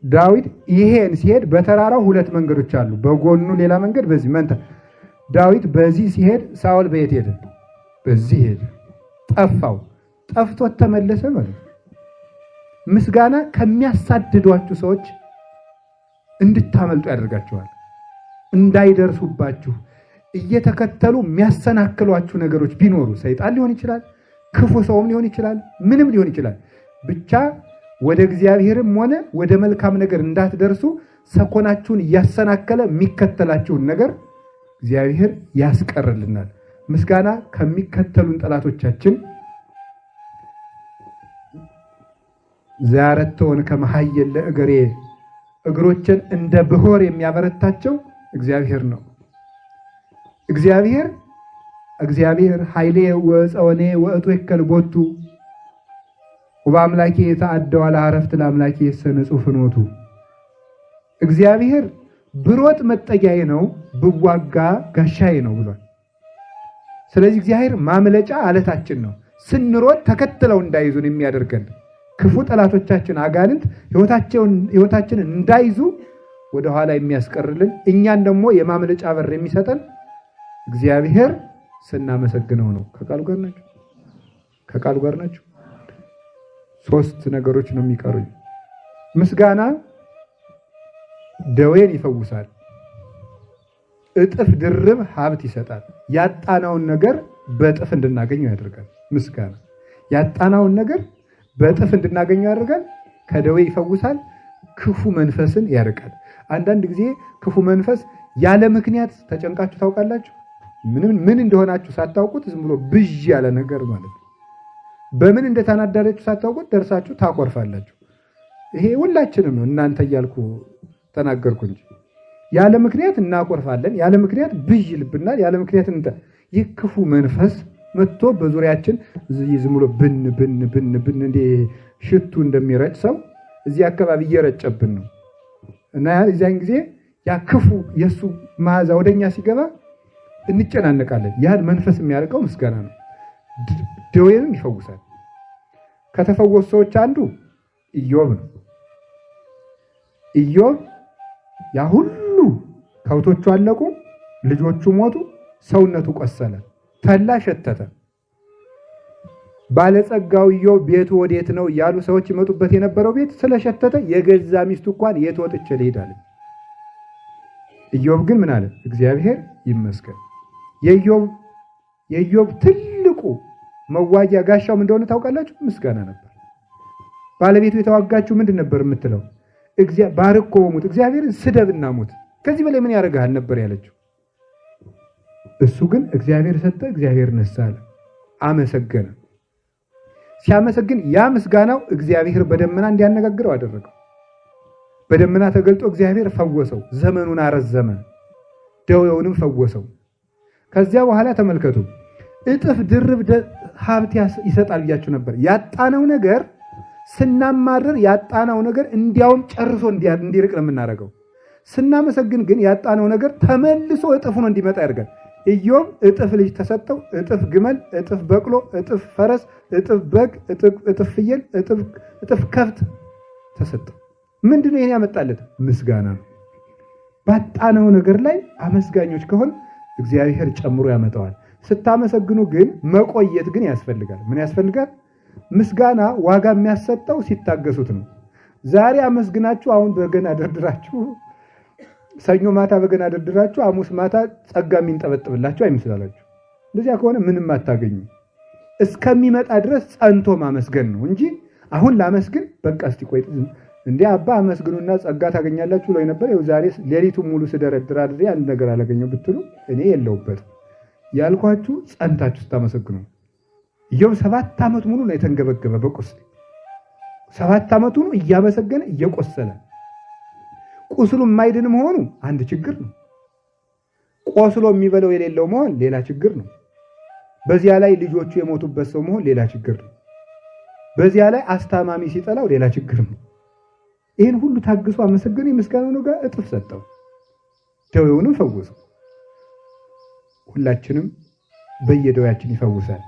ዳዊት ይሄን ሲሄድ በተራራው ሁለት መንገዶች አሉ። በጎኑ ሌላ መንገድ፣ በዚህ መንታ። ዳዊት በዚህ ሲሄድ ሳኦል በየት ሄደ? በዚህ ሄደ። ጠፋው። ጠፍቶት ተመለሰ ማለት ነው። ምስጋና ከሚያሳድዷችሁ ሰዎች እንድታመልጡ ያደርጋችኋል። እንዳይደርሱባችሁ እየተከተሉ የሚያሰናክሏችሁ ነገሮች ቢኖሩ ሰይጣን ሊሆን ይችላል፣ ክፉ ሰውም ሊሆን ይችላል፣ ምንም ሊሆን ይችላል። ብቻ ወደ እግዚአብሔርም ሆነ ወደ መልካም ነገር እንዳትደርሱ ሰኮናችሁን እያሰናከለ የሚከተላችሁን ነገር እግዚአብሔር ያስቀርልናል። ምስጋና ከሚከተሉን ጠላቶቻችን ዛረተውን ከመሐየል ለእግሬ፣ እግሮችን እንደ ብሆር የሚያበረታቸው እግዚአብሔር ነው። እግዚአብሔር ኃይሌ ወፀወኔ ወእትወከል ቦቱ ወበአምላኬ የተአደዋ ለአረፍት ለአምላኬ ሰንጹህ ፍኖቱ። እግዚአብሔር ብሮጥ መጠጊያዬ ነው፣ ብዋጋ ጋሻዬ ነው ብሏል። ስለዚህ እግዚአብሔር ማምለጫ አለታችን ነው። ስንሮጥ ተከትለው እንዳይዙን የሚያደርገን ክፉ ጠላቶቻችን አጋንንት ሕይወታችንን እንዳይዙ ወደኋላ የሚያስቀርልን፣ እኛን ደግሞ የማምለጫ በር የሚሰጠን እግዚአብሔር ስናመሰግነው ነው። ከቃሉ ጋር ናቸው። ከቃሉ ጋር ናቸው። ሶስት ነገሮች ነው የሚቀሩኝ። ምስጋና ደዌን ይፈውሳል፣ እጥፍ ድርብ ሀብት ይሰጣል። ያጣናውን ነገር በእጥፍ እንድናገኘው ያደርጋል። ምስጋና ያጣናውን ነገር በእጥፍ እንድናገኘው ያደርጋል። ከደዌ ይፈውሳል። ክፉ መንፈስን ያርቃል። አንዳንድ ጊዜ ክፉ መንፈስ ያለ ምክንያት ተጨንቃችሁ ታውቃላችሁ? ምንም ምን እንደሆናችሁ ሳታውቁት ዝም ብሎ ብዥ ያለ ነገር ማለት ነው። በምን እንደተናደዳችሁ ሳታውቁት ደርሳችሁ ታኮርፋላችሁ። ይሄ ሁላችንም ነው፣ እናንተ እያልኩ ተናገርኩ እንጂ። ያለ ምክንያት እናኮርፋለን። ያለ ምክንያት ብዥ ይልብናል። ያለ ምክንያት እንተ ይህ ክፉ መንፈስ መጥቶ በዙሪያችን ዝም ብሎ ብን ብን ብን ብን እንደ ሽቱ እንደሚረጭ ሰው እዚህ አካባቢ እየረጨብን ነው። እና እዚያን ጊዜ ያ ክፉ የእሱ መዓዛ ወደኛ ሲገባ እንጨናነቃለን። ያን መንፈስ የሚያርቀው ምስጋና ነው። ደዌንም ይፈውሳል። ከተፈወሱ ሰዎች አንዱ ኢዮብ ነው። ኢዮብ ያ ሁሉ ከብቶቹ አለቁ፣ ልጆቹ ሞቱ፣ ሰውነቱ ቆሰለ፣ ተላ ሸተተ። ባለጸጋው ኢዮብ ቤቱ ወዴት ነው እያሉ ሰዎች ይመጡበት የነበረው ቤት ስለሸተተ የገዛ ሚስቱ እንኳን የት ወጥቼ ልሂድ አለ። ኢዮብ ግን ምን አለ? እግዚአብሔር ይመስገን። የኢዮብ ትልቁ መዋጊያ ጋሻው ምን እንደሆነ ታውቃላችሁ? ምስጋና ነበር። ባለቤቱ የተዋጋችው ምንድን ነበር የምትለው? ባርኮ ሙት፣ እግዚአብሔርን ስደብና ሙት፣ ከዚህ በላይ ምን ያደርግሃል ነበር ያለችው። እሱ ግን እግዚአብሔር ሰጠ፣ እግዚአብሔር ነሳ አለ። አመሰገነ። ሲያመሰግን ያ ምስጋናው እግዚአብሔር በደመና እንዲያነጋግረው አደረገው። በደመና ተገልጦ እግዚአብሔር ፈወሰው፣ ዘመኑን አረዘመ፣ ደዌውንም ፈወሰው። ከዚያ በኋላ ተመልከቱ፣ እጥፍ ድርብ ሀብት ይሰጣል ብያችሁ ነበር። ያጣነው ነገር ስናማርር ያጣነው ነገር እንዲያውም ጨርሶ እንዲርቅ ነው የምናደርገው። ስናመሰግን ግን ያጣነው ነገር ተመልሶ እጥፍ ሆኖ እንዲመጣ ያደርጋል። ኢዮብ እጥፍ ልጅ ተሰጠው፣ እጥፍ ግመል፣ እጥፍ በቅሎ፣ እጥፍ ፈረስ፣ እጥፍ በግ፣ እጥፍ ፍየል፣ እጥፍ ከብት ተሰጠው። ምንድነው ይሄን ያመጣለት? ምስጋና ነው። ባጣነው ነገር ላይ አመስጋኞች ከሆን እግዚአብሔር ጨምሮ ያመጣዋል። ስታመሰግኑ ግን መቆየት ግን ያስፈልጋል። ምን ያስፈልጋል? ምስጋና ዋጋ የሚያሰጠው ሲታገሱት ነው። ዛሬ አመስግናችሁ አሁን በገና ደርድራችሁ ሰኞ ማታ በገና ደርድራችሁ ሐሙስ ማታ ጸጋ የሚንጠበጥብላችሁ አይመስላላችሁ። እንደዚያ ከሆነ ምንም አታገኙ። እስከሚመጣ ድረስ ጸንቶ ማመስገን ነው እንጂ አሁን ላመስግን በቃ እስቲ ቆይ እንዴ አባ አመስግኑና ጸጋ ታገኛላችሁ ብሎኝ ነበር፣ ይኸው ዛሬ ሌሊቱን ሙሉ ስደረድር አድሬ አንድ ነገር አላገኘው ብትሉ እኔ የለሁበትም። ያልኳችሁ ጸንታችሁ ስታመሰግኑ። ኢዮብ 7 ዓመት ሙሉ ነው የተንገበገበ በቁስል። 7 ዓመቱ ነው እያመሰገነ እየቆሰለ። ቁስሉ የማይድን መሆኑ አንድ ችግር ነው። ቆስሎ የሚበለው የሌለው መሆን ሌላ ችግር ነው። በዚያ ላይ ልጆቹ የሞቱበት ሰው መሆን ሌላ ችግር ነው። በዚያ ላይ አስታማሚ ሲጠላው ሌላ ችግር ነው። ይሄን ሁሉ ታግሶ አመሰገነ። የምስጋናውን ዋጋ እጥፍ ሰጠው፣ ደዌውንም ፈወሰው። ሁላችንም በየደዌያችን ይፈውሳል።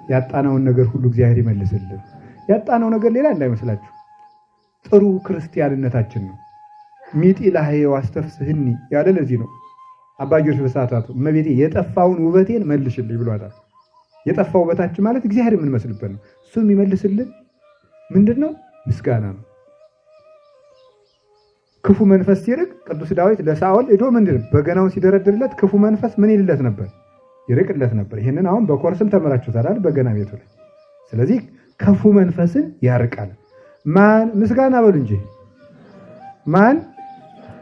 ያጣነውን ነገር ሁሉ እግዚአብሔር ይመልስልን። ያጣነው ነገር ሌላ እንዳይመስላችሁ ጥሩ ክርስቲያንነታችን ነው። ሚጢ ላህየው አስተፍስህኒ ያለ ለዚህ ነው። አባ ጊዮርጊስ በሰዓታቱ እመቤቴ የጠፋውን ውበቴን መልሽልኝ ብሏታል። የጠፋው ውበታችን ማለት እግዚአብሔር የምንመስልበት ነው። እሱ የሚመልስልን ምንድነው? ምስጋና ነው። ክፉ መንፈስ ሲርቅ ቅዱስ ዳዊት ለሳኦል ሄዶ ምንድነው በገናውን ሲደረድርለት ክፉ መንፈስ ምን ይልለት ነበር? ይርቅለት ነበር። ይሄንን አሁን በኮርስም ተምራችሁታል አይደል? በገና ቤቱ ላይ። ስለዚህ ክፉ መንፈስን ያርቃል። ማን? ምስጋና በሉ እንጂ ማን?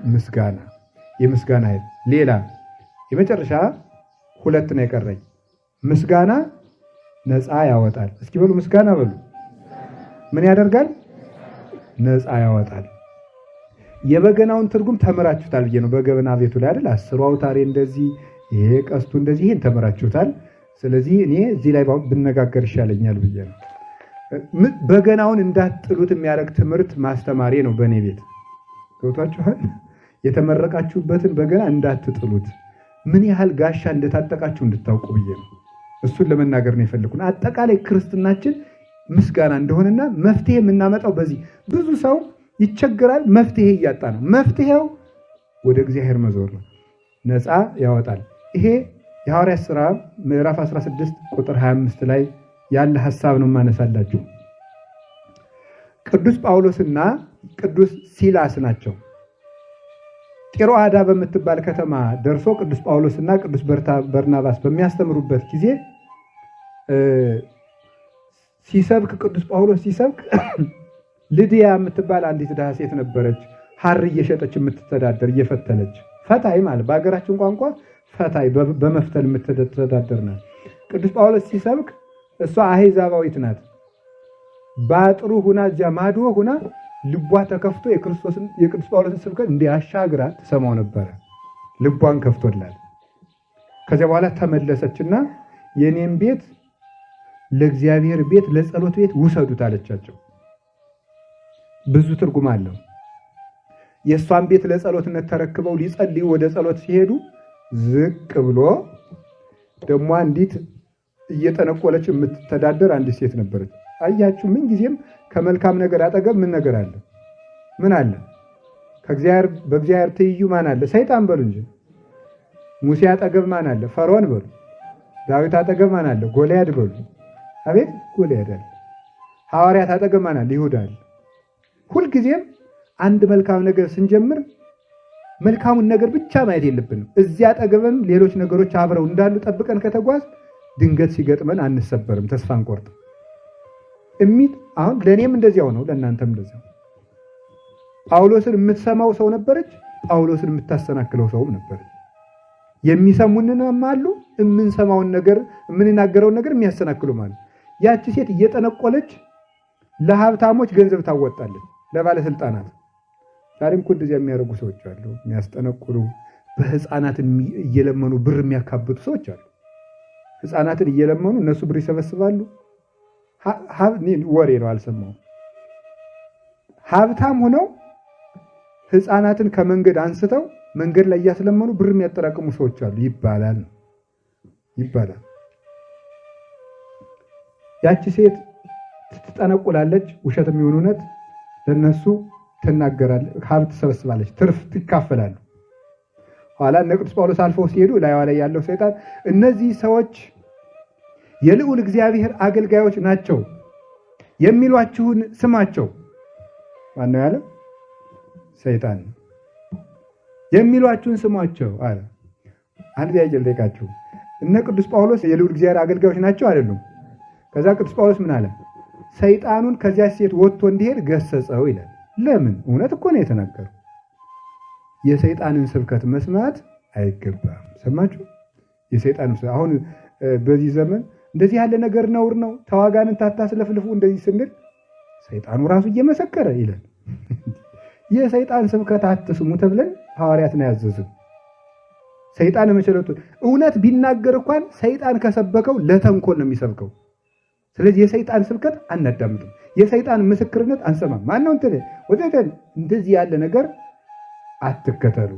ምስጋና። የምስጋና ኃይል። ሌላ የመጨረሻ 2 ነው የቀረኝ። ምስጋና ነፃ ያወጣል። እስኪ በሉ ምስጋና በሉ። ምን ያደርጋል? ነፃ ያወጣል። የበገናውን ትርጉም ተምራችሁታል ብዬ ነው። በገበና ቤቱ ላይ አይደል? 10 አውታሬ እንደዚህ፣ ይሄ ቀስቱ እንደዚህ፣ ይሄን ተምራችሁታል። ስለዚህ እኔ እዚህ ላይ ብነጋገር ይሻለኛል ብዬ ነው። በገናውን እንዳትጥሉት የሚያደርግ ትምህርት ማስተማሬ ነው በእኔ ቤት። ገብቷችኋል? የተመረቃችሁበትን በገና እንዳትጥሉት ምን ያህል ጋሻ እንደታጠቃችሁ እንድታውቁ ብዬ ነው። እሱን ለመናገር ነው የፈለኩት። አጠቃላይ ክርስትናችን ምስጋና እንደሆነና መፍትሄ የምናመጣው በዚህ። ብዙ ሰው ይቸግራል፣ መፍትሄ እያጣ ነው። መፍትሄው ወደ እግዚአብሔር መዞር ነው። ነፃ ያወጣል። ይሄ የሐዋርያት ሥራ ምዕራፍ 16 ቁጥር 25 ላይ ያለ ሐሳብ ነው የማነሳላችሁ። ቅዱስ ጳውሎስና ቅዱስ ሲላስ ናቸው። ጢሮአዳ በምትባል ከተማ ደርሶ ቅዱስ ጳውሎስና ቅዱስ በርናባስ በሚያስተምሩበት ጊዜ ሲሰብክ ቅዱስ ጳውሎስ ሲሰብክ ልድያ የምትባል አንዲት ድሃ ሴት ነበረች። ሐር እየሸጠች የምትተዳደር እየፈተለች፣ ፈታይ ማለት በአገራችን ቋንቋ ፈታይ በመፍተል የምትተዳደር ናት። ቅዱስ ጳውሎስ ሲሰብክ እሷ አህዛባዊት ናት። ባጥሩ ሁና እዚያ ማዶ ሁና ልቧ ተከፍቶ የቅዱስ ጳውሎስን ስብከት እንዲያሻግራ ትሰማው ነበር። ልቧን ከፍቶላት ከዚያ በኋላ ተመለሰችና የኔን ቤት ለእግዚአብሔር ቤት ለጸሎት ቤት ውሰዱት አለቻቸው። ብዙ ትርጉም አለው። የሷን ቤት ለጸሎትነት ተረክበው ሊጸልዩ ወደ ጸሎት ሲሄዱ ዝቅ ብሎ ደግሞ አንዲት እየጠነቆለች የምትተዳደር አንዲት ሴት ነበረች። አያችሁ፣ ምን ጊዜም ከመልካም ነገር አጠገብ ምን ነገር አለ? ምን አለ? በእግዚአብሔር ትይዩ ማን አለ? ሰይጣን በሉ እንጂ። ሙሴ አጠገብ ማን አለ? ፈርዖን በሉ። ዳዊት አጠገብ ማን አለ? ጎልያድ በሉ። አቤት ጎልያድ አለ። ሐዋርያት አጠገብ ማን አለ? ይሁዳ አለ። ሁልጊዜም አንድ መልካም ነገር ስንጀምር መልካሙን ነገር ብቻ ማየት የለብንም። እዚያ አጠገብም ሌሎች ነገሮች አብረው እንዳሉ ጠብቀን ከተጓዝ ድንገት ሲገጥመን አንሰበርም፣ ተስፋ አንቆርጥም። አሁን ለኔም እንደዚያው ነው፣ ለእናንተም እንደዚያው። ጳውሎስን የምትሰማው ሰው ነበረች፣ ጳውሎስን የምታሰናክለው ሰውም ነበረች። የሚሰሙንንም አሉ፣ የምንሰማውን ነገር የምንናገረውን ነገር የሚያሰናክሉ ማለት። ያቺ ሴት እየጠነቆለች ለሀብታሞች ገንዘብ ታወጣለች፣ ለባለስልጣናት። ዛሬም እኮ እንደዚያ የሚያደርጉ ሰዎች አሉ፣ የሚያስጠነቁሉ፣ በህፃናት እየለመኑ ብር የሚያካብቱ ሰዎች አሉ። ህፃናትን እየለመኑ እነሱ ብር ይሰበስባሉ። ወሬ ነው፣ አልሰማሁም። ሀብታም ሆነው ሕፃናትን ከመንገድ አንስተው መንገድ ላይ እያስለመኑ ብር የሚያጠራቅሙ ሰዎች አሉ ይባላል ይባላል። ያቺ ሴት ትጠነቁላለች፣ ውሸት የሚሆን እውነት ለነሱ ትናገራለች፣ ሀብት ትሰበስባለች፣ ትርፍ ትካፈላሉ። ኋላ እነ ቅዱስ ጳውሎስ አልፈው ሲሄዱ ላይዋ ላይ ያለው ሰይጣን እነዚህ ሰዎች የልዑል እግዚአብሔር አገልጋዮች ናቸው የሚሏችሁን ስማቸው። ማነው ያለው? ሰይጣን። የሚሏችሁን ስሟቸው አለ። አንድ ጥያቄ ልጠይቃችሁ። እነ ቅዱስ ጳውሎስ የልዑል እግዚአብሔር አገልጋዮች ናቸው አይደሉም? ከዛ ቅዱስ ጳውሎስ ምን አለ? ሰይጣኑን ከዚያች ሴት ወጥቶ እንዲሄድ ገሰጸው ይላል። ለምን? እውነት እኮ ነው የተናገረው። የሰይጣንን ስብከት መስማት አይገባም። ሰማችሁ? የሰይጣንን አሁን በዚህ ዘመን እንደዚህ ያለ ነገር ነውር ነው፣ ተዋጋንን ታታስለፍልፉ እንደዚህ ስንል ሰይጣኑ ራሱ እየመሰከረ ይላል። የሰይጣን ስብከት አትስሙ ተብለን ሐዋርያት ነው ያዘዙን። ሰይጣን መቸለቱ እውነት ቢናገር እንኳን ሰይጣን ከሰበከው ለተንኮል ነው የሚሰብከው። ስለዚህ የሰይጣን ስብከት አናዳምጥም፣ የሰይጣን ምስክርነት አንሰማም። ማነው እንትን ወዘተ እንደዚህ ያለ ነገር አትከተሉ።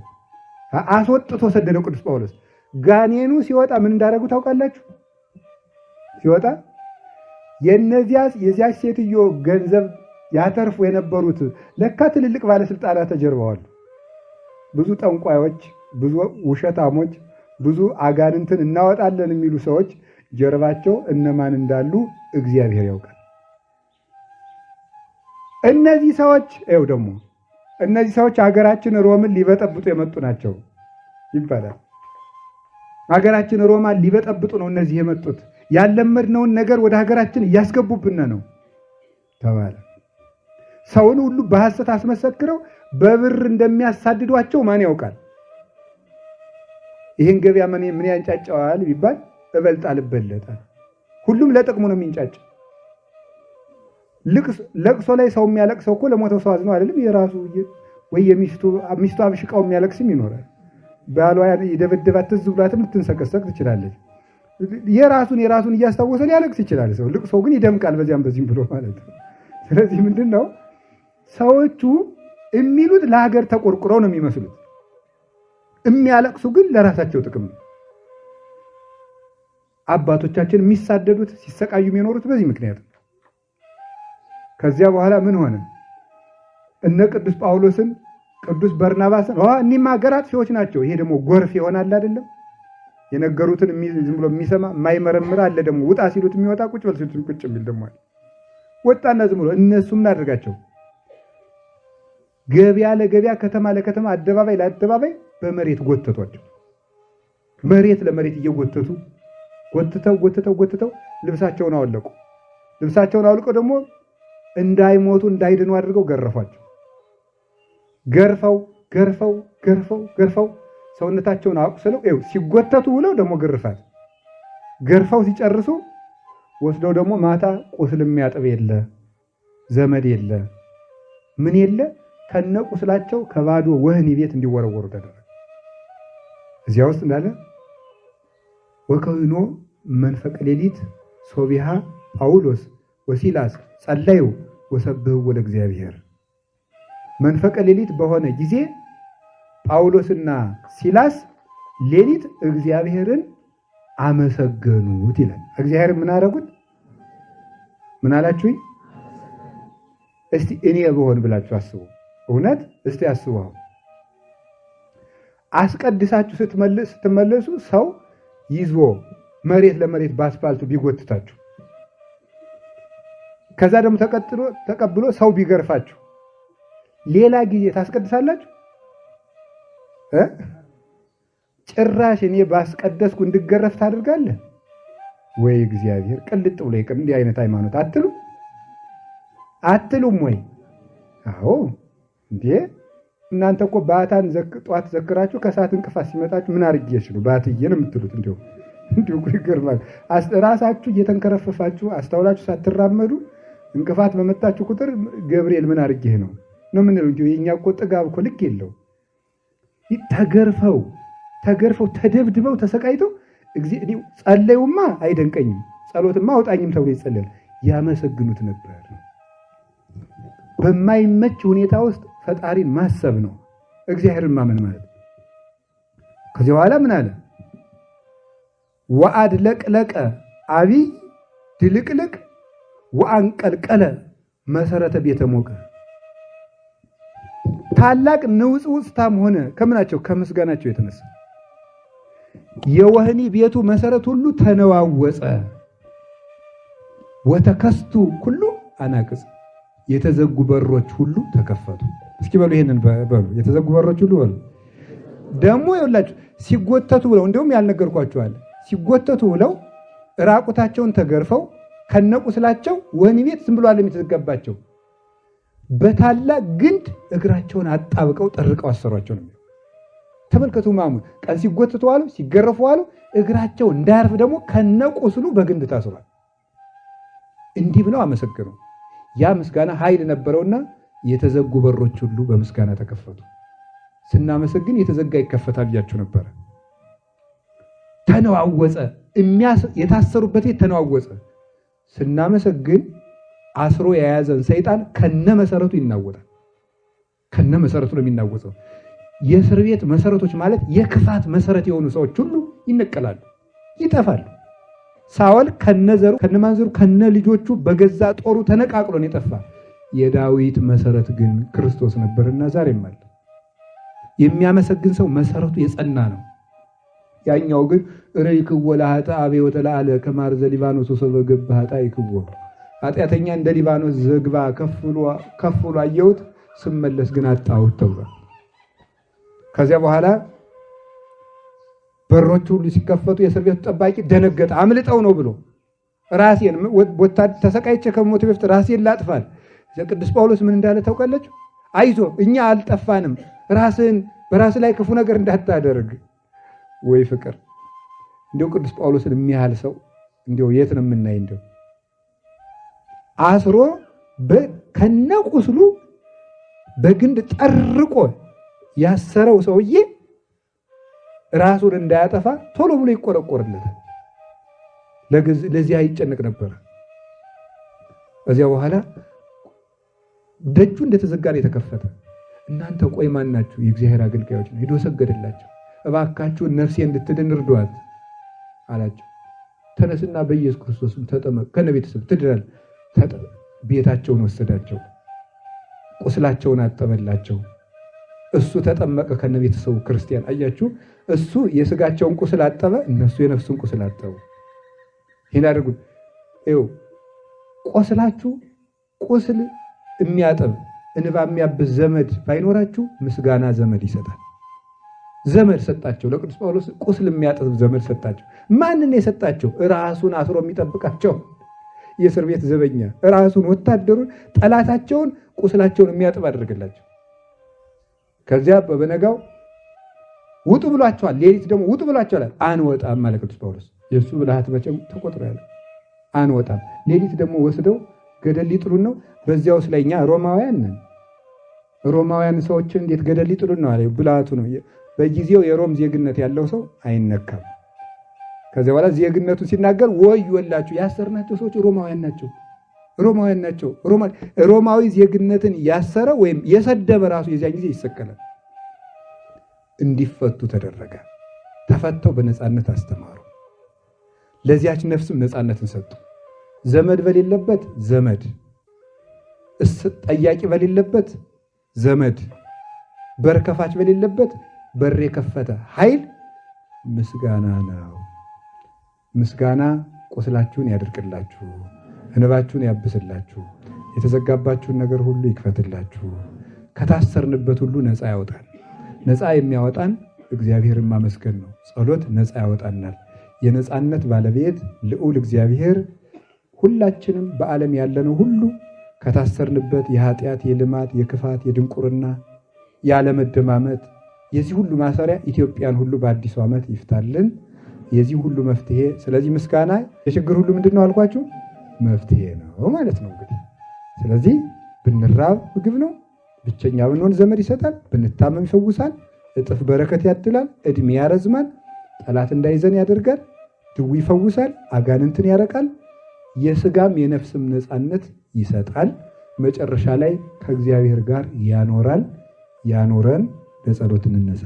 አስወጥቶ ሰደደው ቅዱስ ጳውሎስ። ጋኔኑ ሲወጣ ምን እንዳደረጉ ታውቃላችሁ? ሲወጣ የዚያች ሴትዮ ገንዘብ ያተርፉ የነበሩት ለካ ትልልቅ ባለስልጣናት ተጀርበዋል። ብዙ ጠንቋዮች፣ ብዙ ውሸታሞች፣ ብዙ አጋንንትን እናወጣለን የሚሉ ሰዎች ጀርባቸው እነማን እንዳሉ እግዚአብሔር ያውቃል። እነዚህ ሰዎች ይኸው ደግሞ እነዚህ ሰዎች ሀገራችን ሮምን ሊበጠብጡ የመጡ ናቸው ይባላል። ሀገራችን ሮማን ሊበጠብጡ ነው እነዚህ የመጡት፣ ያለመድነውን ነገር ወደ ሀገራችን እያስገቡብን ነው ተባለ። ሰውን ሁሉ በሐሰት አስመሰክረው በብር እንደሚያሳድዷቸው ማን ያውቃል? ይህን ገበያ ምን ያንጫጫዋል ቢባል እበልጣል እበለጣል። ሁሉም ለጥቅሙ ነው የሚንጫጫ። ለቅሶ ላይ ሰው የሚያለቅሰው እኮ ለሞተው ሰው አዝኖ አይደለም። የራሱ ወይ የሚስቱ ሚስቱ አብሽቃው የሚያለቅስም ይኖራል። ባሏ የደበደባት ትዝ ብሏትም ልትንሰቀሰቅ ትችላለች። የራሱን የራሱን እያስታወሰ ሊያለቅስ ይችላል ሰው። ልቅሶ ግን ይደምቃል በዚያም በዚህም ብሎ ማለት ነው። ስለዚህ ምንድን ነው ሰዎቹ የሚሉት ለሀገር ተቆርቁረው ነው የሚመስሉት። የሚያለቅሱ ግን ለራሳቸው ጥቅም ነው። አባቶቻችን የሚሳደዱት ሲሰቃዩ የሚኖሩት በዚህ ምክንያት ነው። ከዚያ በኋላ ምን ሆነ? እነ ቅዱስ ጳውሎስን ቅዱስ በርናባስን እኒህማ ሀገር አጥፊዎች ናቸው። ይሄ ደግሞ ጎርፍ ይሆናል አይደለም? የነገሩትን ዝም ብሎ የሚሰማ የማይመረምር አለ። ደግሞ ውጣ ሲሉት የሚወጣ ቁጭ በል ሲሉት ቁጭ የሚል ደግሞ አለ። ወጣና ዝም ብሎ እነሱ ምን አድርጋቸው ገበያ ለገበያ ከተማ ለከተማ አደባባይ ለአደባባይ በመሬት ጎተቷቸው። መሬት ለመሬት እየጎተቱ ጎትተው ጎትተው ጎትተው ልብሳቸውን አወለቁ። ልብሳቸውን አውልቀው ደግሞ እንዳይሞቱ እንዳይድኑ አድርገው ገረፏቸው። ገርፈው ገርፈው ገርፈው ገርፈው ሰውነታቸውን አቁስለው ይኸው ሲጎተቱ ውለው ደግሞ ግርፋት ገርፈው ሲጨርሱ ወስደው ደግሞ ማታ ቁስል የሚያጥብ የለ ዘመድ የለ ምን የለ ከነቁስላቸው ከባዶ ወህኒ ቤት እንዲወረወሩ ተደረገ። እዚያ ውስጥ እንዳለ ወከዊኖ መንፈቀ ሌሊት ሶቢሃ ጳውሎስ ወሲላስ ጸለዩ ወሰብህዎ ለእግዚአብሔር። መንፈቀ ሌሊት በሆነ ጊዜ ጳውሎስና ሲላስ ሌሊት እግዚአብሔርን አመሰገኑት ይላል። እግዚአብሔርን ምን አደረጉት? ምን አላችሁኝ? እስቲ እኔ ብሆን ብላችሁ አስቡ። እውነት እስቲ አስቡ። አሁን አስቀድሳችሁ ስትመለሱ ሰው ይዞ መሬት ለመሬት በአስፋልቱ ቢጎትታችሁ፣ ከዛ ደግሞ ተቀብሎ ሰው ቢገርፋችሁ ሌላ ጊዜ ታስቀድሳላችሁ? ጭራሽ እኔ ባስቀደስኩ እንድገረፍ ታደርጋለህ ወይ? እግዚአብሔር ቅልጥ ብሎ ይቅር። እንዲህ አይነት ሃይማኖት አትሉ አትሉም ወይ? አዎ እንዴ እናንተ እኮ ባታን ጠዋት ዘክራችሁ ከሰዓት እንቅፋት ሲመጣችሁ ምን አድርጌሽ ነው ባትዬ ነው የምትሉት። እንዲሁ እንዲሁ ይገርማል። ራሳችሁ እየተንከረፈፋችሁ አስተውላችሁ ሳትራመዱ እንቅፋት በመጣችሁ ቁጥር ገብርኤል ምን አድርጌህ ነው ነው የምንለው። እንዲሁ የእኛ እኮ ጥጋብ እኮ ልክ የለው። ተገርፈው ተገርፈው ተደብድበው ተሰቃይተው ጸለዩማ አይደንቀኝም፣ ጸሎትማ አውጣኝም ተብሎ ይጸለያል። ያመሰግኑት ነበር። በማይመች ሁኔታ ውስጥ ፈጣሪን ማሰብ ነው እግዚአብሔርን ማመን ማለት። ከዚህ በኋላ ምን አለ? ወአድለቅለቀ አብይ ድልቅልቅ ወአንቀልቀለ መሰረተ ቤተ ሞቀ። ታላቅ ንውጽውጽታም ሆነ ከምናቸው? ከምስጋናቸው የተነሳ የወህኒ ቤቱ መሰረት ሁሉ ተነዋወጸ። ወተከስቱ ኩሉ አናቅጽ፣ የተዘጉ በሮች ሁሉ ተከፈቱ። እስኪ በሉ ይሄንን በሉ፣ የተዘጉ በሮች ሁሉ በሉ። ደግሞ ይኸውላችሁ ሲጎተቱ ብለው እንደውም ያልነገርኳችሁ አለ። ሲጎተቱ ብለው ራቁታቸውን ተገርፈው ከነቁስላቸው ወህኒ ቤት ዝም ብሎ አለ የተዘጋባቸው። በታላቅ ግንድ እግራቸውን አጣብቀው ጠርቀው አሰሯቸው ነው። ተመልከቱ ማሙ ቀን ሲጎተቱ አሉ፣ ሲገረፉ አሉ። እግራቸው እንዳያርፍ ደግሞ ከነቁስሉ በግንድ ታስሯል። እንዲህ ብለው አመሰገኑ። ያ ምስጋና ኃይል ነበረውና የተዘጉ በሮች ሁሉ በምስጋና ተከፈቱ። ስናመሰግን የተዘጋ ይከፈታል ብያችሁ ነበረ። ተነዋወጸ፣ የታሰሩበት ቤት ተነዋወጸ። ስናመሰግን አስሮ የያዘን ሰይጣን ከነመሰረቱ ይናወጣል። ከነመሰረቱ ነው የሚናወጸው። የእስር ቤት መሰረቶች ማለት የክፋት መሰረት የሆኑ ሰዎች ሁሉ ይነቀላሉ፣ ይጠፋሉ። ሳኦል ከነዘሩ ከነማንዘሩ ከነልጆቹ በገዛ ጦሩ ተነቃቅሎ ነው የጠፋ። የዳዊት መሰረት ግን ክርስቶስ ነበርና ዛሬም አለ። የሚያመሰግን ሰው መሰረቱ የጸና ነው። ያኛው ግን ርይክዎ ለኃጥእ አብዮተ ለዓለ ከማርዘ ሊባኖስ ወሶበ ገባ ኃጥእ ይክዎ፣ ኃጢአተኛ እንደ ሊባኖስ ዝግባ ከፍ ብሎ አየሁት፣ ስመለስ ግን አጣሁት ተብሏል። ከዚያ በኋላ በሮቹ ሁሉ ሲከፈቱ የእስር ቤቱ ጠባቂ ደነገጠ። አምልጠው ነው ብሎ ራሴን ተሰቃይቼ ከሞት በፊት ራሴን ላጥፋል። ቅዱስ ጳውሎስ ምን እንዳለ ታውቃላችሁ? አይዞ እኛ አልጠፋንም፣ ራስን በራስ ላይ ክፉ ነገር እንዳታደርግ። ወይ ፍቅር! እንደው ቅዱስ ጳውሎስን የሚያህል ሰው እንደው የት ነው የምናይ? እንደው አስሮ ከነቁስሉ በግንድ ጠርቆ ያሰረው ሰውዬ ራሱን እንዳያጠፋ ቶሎ ብሎ ይቆረቆርለታል። ለዚያ ይጨነቅ ነበር። ከዚያ በኋላ ደጁ እንደተዘጋ ነው የተከፈተ። እናንተ ቆይ ማን ናችሁ? የእግዚአብሔር አገልጋዮች ነው። ሄዶ ሰገደላቸው። እባካችሁ ነፍሴ እንድትድን እርዷት አላቸው። ተነስና በኢየሱስ ክርስቶስም ተጠመቅ ከነ ቤተሰብ ትድናለህ። ቤታቸውን ወሰዳቸው። ቁስላቸውን አጠበላቸው። እሱ ተጠመቀ ከነ ቤተሰቡ ክርስቲያን። አያችሁ፣ እሱ የስጋቸውን ቁስል አጠበ፣ እነሱ የነፍሱን ቁስል አጠቡ። ይሄን አድርጉ። ይኸው ቆስላችሁ ቁስል የሚያጠብ እንባ የሚያብስ ዘመድ ባይኖራችሁ ምስጋና ዘመድ ይሰጣል። ዘመድ ሰጣቸው። ለቅዱስ ጳውሎስ ቁስል የሚያጠብ ዘመድ ሰጣቸው። ማንን የሰጣቸው? ራሱን አስሮ የሚጠብቃቸው የእስር ቤት ዘበኛ፣ ራሱን ወታደሩን፣ ጠላታቸውን ቁስላቸውን የሚያጥብ አደረገላቸው። ከዚያ በበነጋው ውጡ ብሏቸዋል። ሌሊት ደግሞ ውጡ ብሏቸዋል። አንወጣም አለ ቅዱስ ጳውሎስ። የእሱ ብልሃት መቼም ተቆጥሮ ያለ አንወጣም። ሌሊት ደግሞ ወስደው ገደል ሊጥሉን ነው። በዚያው ላይ እኛ ሮማውያን ነን። ሮማውያን ሰዎችን እንዴት ገደል ሊጥሉን ነው አለ። ብልሃቱ ነው። በጊዜው የሮም ዜግነት ያለው ሰው አይነካም። ከዚያ በኋላ ዜግነቱን ሲናገር ወዮላችሁ፣ ያሰርናቸው ሰዎች ሮማውያን ናቸው፣ ሮማውያን ናቸው። ሮማዊ ዜግነትን ያሰረ ወይም የሰደበ ራሱ የዚያን ጊዜ ይሰቀላል። እንዲፈቱ ተደረገ። ተፈተው በነፃነት አስተማሩ። ለዚያች ነፍስም ነፃነትን ሰጡ። ዘመድ በሌለበት ዘመድ፣ ጠያቂ በሌለበት ዘመድ፣ በር ከፋች በሌለበት በር የከፈተ ኃይል ምስጋና ነው። ምስጋና ቁስላችሁን ያደርቅላችሁ፣ እንባችሁን ያብስላችሁ፣ የተዘጋባችሁን ነገር ሁሉ ይክፈትላችሁ፣ ከታሰርንበት ሁሉ ነፃ ያወጣል። ነፃ የሚያወጣን እግዚአብሔርን ማመስገን ነው። ጸሎት ነፃ ያወጣናል። የነፃነት ባለቤት ልዑል እግዚአብሔር ሁላችንም በዓለም ያለነው ሁሉ ከታሰርንበት የኃጢአት፣ የልማት፣ የክፋት፣ የድንቁርና፣ ያለመደማመጥ የዚህ ሁሉ ማሰሪያ ኢትዮጵያን ሁሉ በአዲሱ ዓመት ይፍታልን። የዚህ ሁሉ መፍትሄ ስለዚህ ምስጋና የችግር ሁሉ ምንድን ነው አልኳችሁ? መፍትሄ ነው ማለት ነው እንግዲህ። ስለዚህ ብንራብ ምግብ ነው፣ ብቸኛ ብንሆን ዘመድ ይሰጣል፣ ብንታመም ይፈውሳል፣ እጥፍ በረከት ያድላል፣ እድሜ ያረዝማል፣ ጠላት እንዳይዘን ያደርጋል፣ ድዊ ይፈውሳል፣ አጋንንትን ያረቃል፣ የስጋም የነፍስም ነፃነት ይሰጣል። መጨረሻ ላይ ከእግዚአብሔር ጋር ያኖራል። ያኖረን። ለጸሎት እንነሳ።